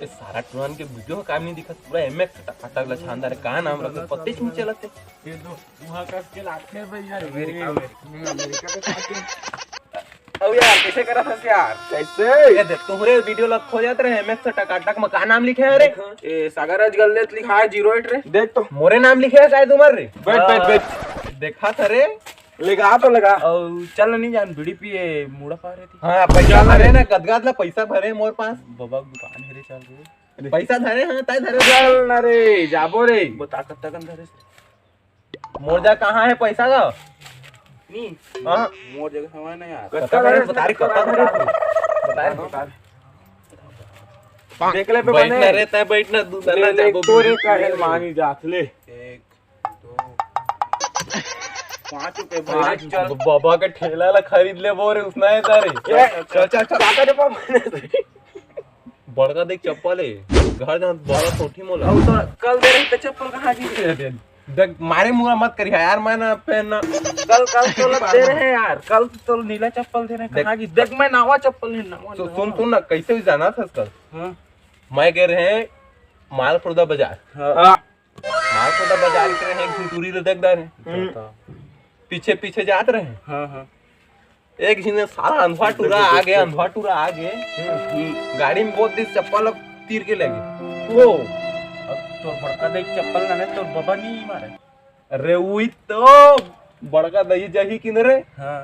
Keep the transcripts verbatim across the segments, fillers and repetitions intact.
ए, सारा टुरान के वीडियो काम नहीं दिखत, पूरा एमएक्स टकाटक ला छानदार। का नाम रखे, पते ही नहीं चलत हे। ये दो वहाँ कस के लाते हैं भैया। America, America. हम्म, अमेरिका के साथ ही। अब यार, कैसे करत हस यार? कैसे? ये देख, तुम्हरे वीडियो ला खो जात रहे, एमएक्स टकाटक में का नाम लिखे हे रे? ए, सागर राज गल्लेत लिखा है, ज़ीरो एट रे। देख तो। मोरे नाम लिखे हे शायद उमर रे। बैठ, बैठ, बैठ। देखा था रे। लगा तो लगा। अउ चल नहीं जान, बीड़ी पिए, मुड़ा पा रहे थी। हाँ, पैसा चल भरे रे। ना, गदगद ला पैसा भरे मोर पास। बाबा दुकान हे रे, चल रे। पैसा धरे हैं, तय धरे। चल ना रे, जाबो रे। बता कत्ता कन धरे से। मोर जा कहाँ है पैसा का? नहीं। हाँ। मोर जगह हवा ना यार। कत्ता धरे, बता रे, कत्ता धरे तू। बता रे। देख ले पे बैठ बने। ना रे, तय बैठ ना, दू ले, ले, जाबो तोरे बीड़ी काहे पिए। मानी जात ले। एक, दो, पाँच रुपए पाँच। चल। बाबा के ठेला ला खरीद ले बोरे, उसना है तारे। ए, चल, चल, चल। काका डब्बा बने। बड़का देख चप्पल है, घर जान बड़ा कोठी मोला। अब तो कल दे रहे थे चप्पल, कहाँ जी? देख, मारे मुआ मत करिहा यार, मैं ना पहनना। कल, कल तो दे रहे हैं यार, कल तो नीला चप्पल दे रहे हैं, देख, कहाँ जी? देख, मैं नवा चप्पल है, नवा, सु-, नवा। सुन, सुन ना, कैसे भी जाना था कल। हाँ। मैं गए रहे मालपुरदा बाजार। हाँ। मालपुरदा बाजार के रहे, एक झन टूरी ले देख डारे। हम्म। पीछे पीछे जात रहे। हाँ, हाँ। एक झिन साला अंधवा टूरा आ गए, अंधवा टूरा आ गए। हम्म। गाड़ी में बहुत दिन चप्पल अब तीर के लगे। ओ। अब तोर बड़का दाई चप्पल ना ले, तोर बाबा नहीं मारे। अरे उही तो बड़का दाई जही किन रे। हाँ।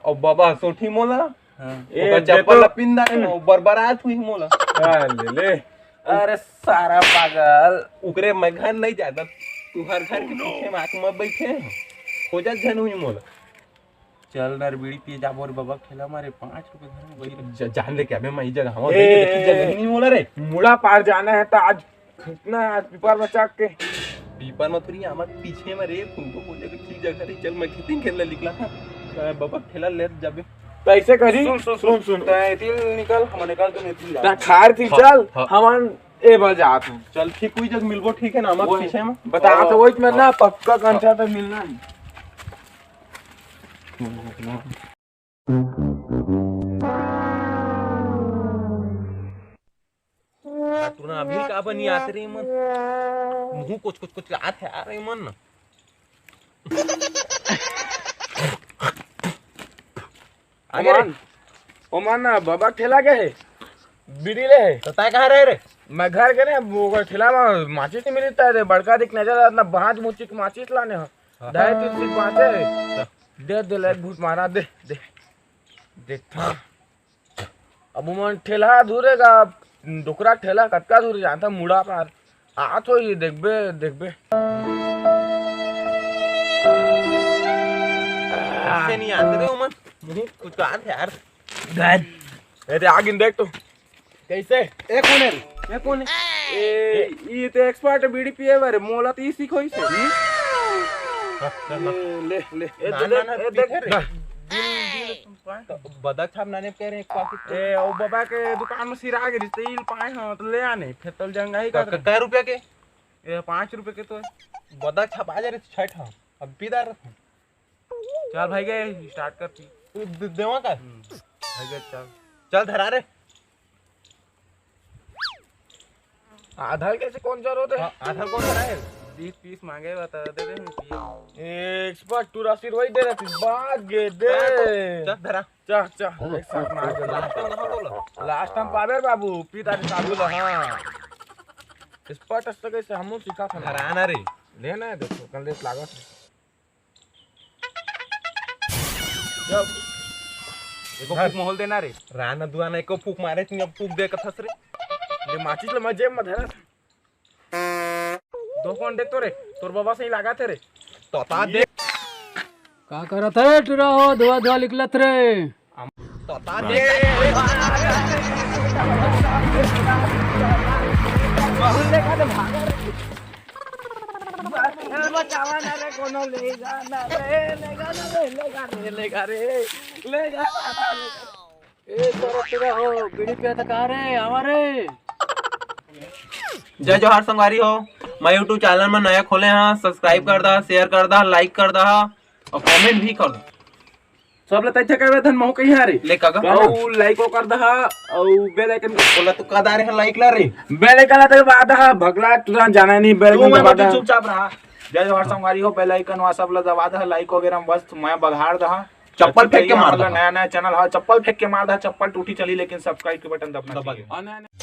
अउ बाबा सोठी मोला। हाँ। ए, ओकर दे चप्पल तो। ला पिंदा, हम्म। अउ बरबरात हुई मोला। हाँ, ले ले। अरे सारा पागल। ओकरे मैं घर नहीं जाता, तू हर घर के पीछे में आके मैं बैठे हूँ। खोजत झन हुई मोला। चल ना रे, बीड़ी पिए जाबो रे बाबा, ठेला मारे पाँच रुपए घर में बैठ। ज-, जान ले क्या बे, मैं ई जगह हवा ए, नहीं, देखी जगह ही नहीं मोला रे। मुड़ा पार जाना है तो आज खींचना है, आज पीपर में चढ़ के। पीपर में थोड़ी, हमारे पीछे में रे, तुमको बोले कि ठीक जगह रे, चल मैं खेती खेलने निकला था। अरे बाबा, ठेला ले जाबे। तो ऐसे करी, सुन, सुन, सुन, सुन। तैं एती निकल, हम निकल, तुम एती जा। तैं खार थी हाँ, चल, हाँ। हमन ए बार जात हूँ। चल ठीक, कोई जगह मिलबो, ठीक है ना, हमारे वो पीछे में। बता तो, वही में ना, हाँ। पक्का कंचा पे मिलना है। टूरा अभी का बनी आत रे मन। मुंह कुछ, कुछ, कुछ आत है आ रे मन। आगे रे। ओमन, ओमन बाबा ठेला गए है, बीड़ी ले है। तो तय कहाँ रहे रे? मैं घर गए रे, वो ठेला में माचिस नहीं मिलता है रे, बड़का देख नजर आता, बाँच मुची के माचिस लाने हो। हाँ। ढाई तीन सौ पाँच है। हाँ। दे दे, लाइट भूत मारा, दे, दे। देखता। अब ओमन ठेला धुरेगा, डोकरा ठेला कतका धुरे जानता, मुड़ा पार। आत होही, देखबे, देखबे। ऐसे नहीं आते रे ओमन, मुंह कुछ आत है यार। अरे, आगिन देख तो। कैसे? ए, कौन है रे? ए, कौन है? ए, ये तो एक्सपर्ट है बीड़ी पिए बारे, मोला तो ई सीखो इसे। हम्म? हाँ, हाँ, हाँ। ए, ले, ले। ए, ना, दे, ना, दे, ना, ए, पीछे देख। रे। दिल, दिल, तुम पाए। तो बदक छाप नाने कह रहे हैं, एक पाकिट। ए, ओ बाबा के दुकान में सिरा गे रिश्ते, इल पाए हाँ, तो ले आने, फिर तल जंगा ही क-, कर। क-, कै रुपया के? ए, पाँच रुपया के तो है। बदक छाप आ जा रे, छठ हाँ। अब पीदार। चल भाई, गए, स्टार्ट कर पी। तू दे-, देवा का? हम्म, भाई गए, चल। चल, धरा रे। आधा कैसे कौन जरूरत है? हाँ, आधा कौन सा है? बीस पीस मांगे, बता दे दे, हम पिए। ए, एक्सपर्ट, तू राशि रोई दे रहा थी, बात गे दे। चल, धरा। चल, चल, एक साथ मार दे। लास्ट टाइम कहाँ बोला? लास्ट टाइम पावे रे बाबू, पी तारी साबु ला, हाँ। एक्सपर्ट असतो कैसे हमू सीखा था ना। धरा ना रे। ले ना, देखो, कल देख लागत है। जब एको धर। फूक माहौल देना रे। राना दुआना एको फूक मारे, तू अब फूक दे कथस रे। ये माचिस ले मैं जेब में धरा। दो कौन देख तो रे, तोर बाबा सही लागत है रे। तोता देख। का करत है टुरा हो, धुआ धुआ निकलत रे। तोता देख। बचावा ना रे, कोनो ले जा ना रे, ले जा ना रे, ले जा रे, ले जा रे, ले जा ना रे। ए, तोरा, तोरा हो, बीड़ी पिया था कहाँ रे? आवा रे। जय जोहार संगवारी हो, मैं YouTube चैनल में नया खोले हाँ, सब्सक्राइब कर दा, शेयर कर दा, लाइक कर दा और कमेंट भी कर दा। सब ला तैथे करबे धन महू कही हाँ रे। ले काका। अउ like ओ कर दहा, अउ bell icon, बोला तू का दारे है like ला रे। bell icon ला दबा दहा, भगला तू जाना नहीं, bell तू icon मैं दबा बोलती दहा। चुपचाप रहा। जय जोहार संगवारी हो, bell icon वा सब ला दबा दहा, like वगैरह में बस मैं बघार दहा। चप्पल फेंक के मार दहा। नया नया channel हा, चप्पल फेंक के मार दहा, चप्पल टूटी चली लेकिन subscribe के button दबना चाहिए। और नया नया